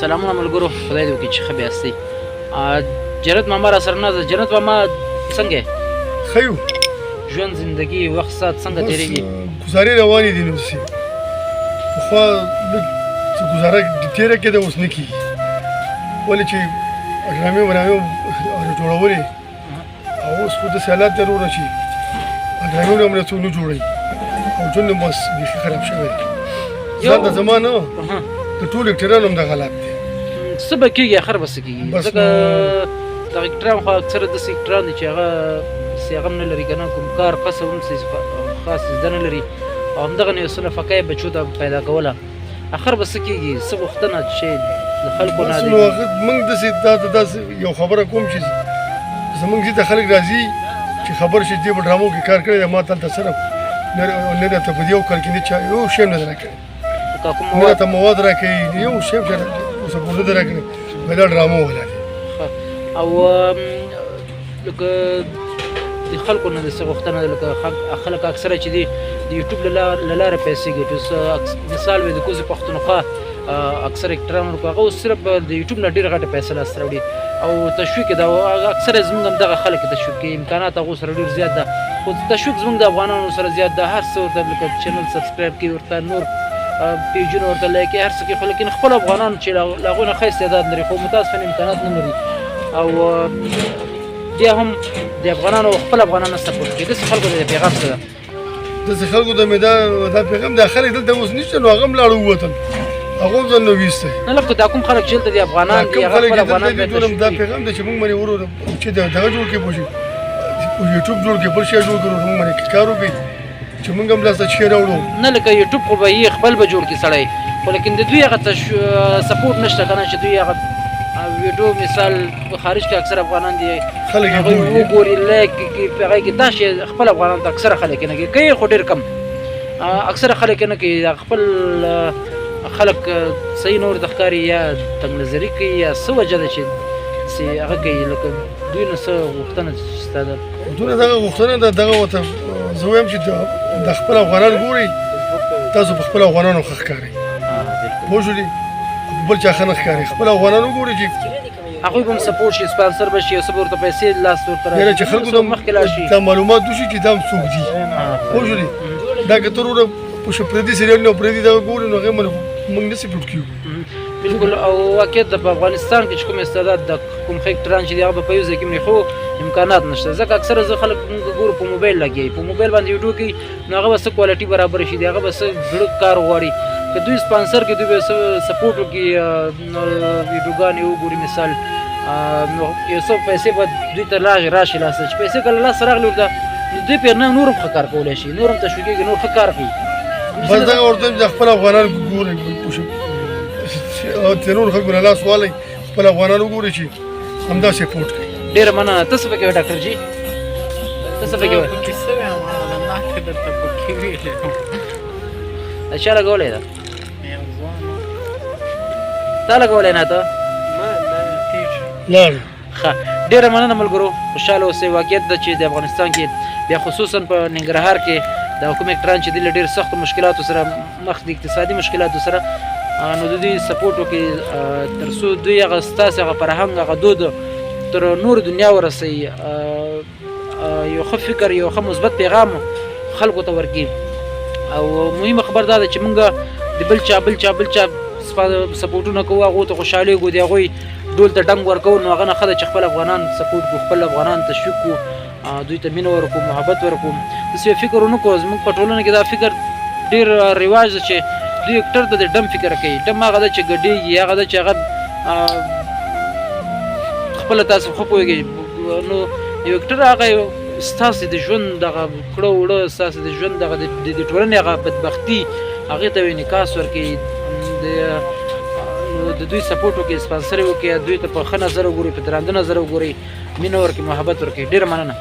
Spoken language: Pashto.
سلامونه ملګرو، خدای دې وکړي چې ښه به یاستئ. جنت ماما را سره نه ده. جنت ماما څنګه یې؟ ښه یو. ژوند، زندگی، وخت ساعت څنګه تېرېږي؟ ګزارې روانې دي، نو داسې پخوا لږ څه ګزاره تېره کېده، اوس نه کېږي. ولې چې ډرامې مرامې جوړولې او اوس خو داسې حالات دی وروره چې ډرامې مرامې څوک نه جوړوي او ژوند هم بس بیخي خراب شوی دی. ځان ته زما نه، د ټولو اکټرانو هم دغه حالات دی. څه به کېږي اخر به څه کېږي؟ ځکه دغه اکټران خو اکثره داسې اکټران دي چې هغه څه هغه هم نه لري که نه، کوم کار قصب هم څه خاص زده نه لري او همدغه نه یو څه نفقه یې بچو ته پیدا کوله. اخر به څه کېږي؟ څه غوښتنه چې د خلکو نه دی؟ نو هغه موږ داسې دا داسې یو خبره کوم چې زموږ ځای ته خلک راځي چې خبر شي دې په ډرامو کې کار کړی دی، ما ته هلته صرف نه راته په دې یو کال کې نه چا یو شی هم نه دی راکړی، نه راته مواد راکوي، یو شی هم اوس نه دی راکړی، دا ډرامو والا دی. او لکه د خلکو نه د څه غوښتنه ده؟ لکه خلک اکثره چې دي د یوټیوب له لارې پیسې ګټي. اوس مثال وي د کوزې پښتونخوا اکثره اکټران ورکو، هغه اوس صرف د یوټیوب نه ډېر غټې پیسې لاسته راوړي او تشویق ده. اکثره زموږ هم دغه خلک تشویق کوي، امکانات هغو سره ډېر زیات ده، خو تشویق زموږ د افغانانو سره زیات ده. هر څه ورته لکه چینل سبسکرایب کوي، ورته نور پیجونه ورته لایک کوي، هر څه کوي، خو لیکن خپل افغانان چې له هغو نه ښه استعداد لري خو متاسفانه امکانات نه لري او بیا هم د افغانانو خپل افغانانو سپورټ کوي. داسې خلکو ته د پیغام څه ده؟ داسې خلکو ته مې دا پیغام دا خلک دلته اوس نشته، نو هغه هم لاړو ووتل، هغه هم ځان نه ویستی. نه لکه دا کوم خلک چې دلته دي افغانان دي، هغه خپل افغانان دي، ټول دا پیغام دی چې موږ باندې ورور چې دغه جوړ کړي، پوه شي یوټیوب جوړ کړي، بل شی جوړ کړي، موږ باندې کار وکړي چې موږ هم لاسته شی راوړو. نه لکه یوټیوب خو به یې خپل به جوړ کړي سړی، خو لیکن د دوی هغه سپورټ نشته که نه چې دوی هغه ویډیو مثال په خارج کې اکثر افغانان دي خلک یې وګوري، لایک کوي په هغه کې. دا شی خپل افغانان ته اکثره خلک نه کوي، کوي خو ډېر کم، اکثره خلک نه کوي. خپل خلک صحیح نور د ښکاري یا تنګ نظري کوي یا څه وجه ده چې هغه کوي. لکه دوی نه څه غوښتنه ستا ده؟ دوی دغه غوښتنه ده، دغه ورته زه وایم چې د خپل افغانان ګورئ، تاسو په خپل افغانانو ښه ښکارئ، پوه شولې؟ بل چا ښه نه ښکاري، خپل افغانان وګورئ چې هغوی به هم سپورټ شي، سپانسر به شي، څه به ورته پیسې لاس ورته راشي، یعنې چې خلکو ته مخکې لاړ شي، دا معلومات وشي چې دا هم څوک دي، پوه شولې؟ دا که ته وروره په پردي سریال نه پردي دغه ګورې نو هغې باندې موږ نه سپورټ کېږو. بالکل. او واقعیت د په افغانستان کې چې کوم استعداد د کوم ښه اکټران چې دي هغه به په یو ځای کې مري، خو امکانات نشته. ځکه اکثره زه خلک موږ ګورو په موبایل لګي، په موبایل باندې ویډیو کوي، نو هغه به څه کوالټي برابر شي، هغه به څه زړه کار غواړي. که دوی سپانسر کې دوی به څه سپورټ وکړي، نو ویډیوګانې وګوري مثال، نو یو څه پیسې به دوی ته راشي لاسته. چې پیسې کله لاسته راغلې ورته نو دوی پرې نه نور هم ښه کار کولی شي، نور هم تشویقېږي، نور ښه کار کوي. بس دغه ورته د خپل افغانان ګوري، او نور خلکو نه لاس والی، خپل افغانان وګوري چې همدا سپورټ کوي. ډېره مننه. ته څه پکې وایې ډاکټر جي؟ ته څه پکې وایې؟ پکې څه وایم، ما ته درته پکې ویلي. چا لګولی ده؟ تا لګولی نه ته؟ ما نه تېر شو. لاړ. ښه، ډېره مننه ملګرو، خوشحاله اوسئ. واقعیت ده چې د افغانستان کې بیا خصوصا په ننګرهار کې د کوم اکټران چې دي له ډېر سختو مشکلاتو سره مخ دي، اقتصادي مشکلاتو سره، نو د دوی سپورټ وکړي تر څو دوی هغه ستاسې هغه فرهنګ هغه دود تر نور دنیا ورسوي، یو ښه فکر یو ښه مثبت پیغام خلکو ته ورکړي. او مهمه خبر دا ده چې موږ د بل چا بل چا بل چا سپورټونه کوو، هغو ته خوشحالېږو، د هغوی ډول ته ډنګ ورکوو، نو هغه نه ښه ده چې خپل افغانان سپورټ کړو، خپل افغانان تشویق کړو، دوی ته مینه ورکړو، محبت ورکړو. داسې یو فکر ونه کړو. زموږ په ټولنه کې دا فکر ډېر رواج ده چې دوی اکټر ته د ډم فکر کوي. ډم هغه ده چې ګډېږي، هغه ده چې هغه خپله تاسو ښه پوهېږئ. نو یو اکټر هغه یو ستاسې د ژوند دغه کړه وړه، ستاسې د ژوند دغه د ټولنې هغه بدبختي هغې ته انعکاس ورکوي. د دوی سپورټ وکړي، سپانسر وکړي، دوی ته په ښه نظر وګوري، په درانده نظر وګوري، مینه ورکړي، محبت ورکړي. ډېره مننه.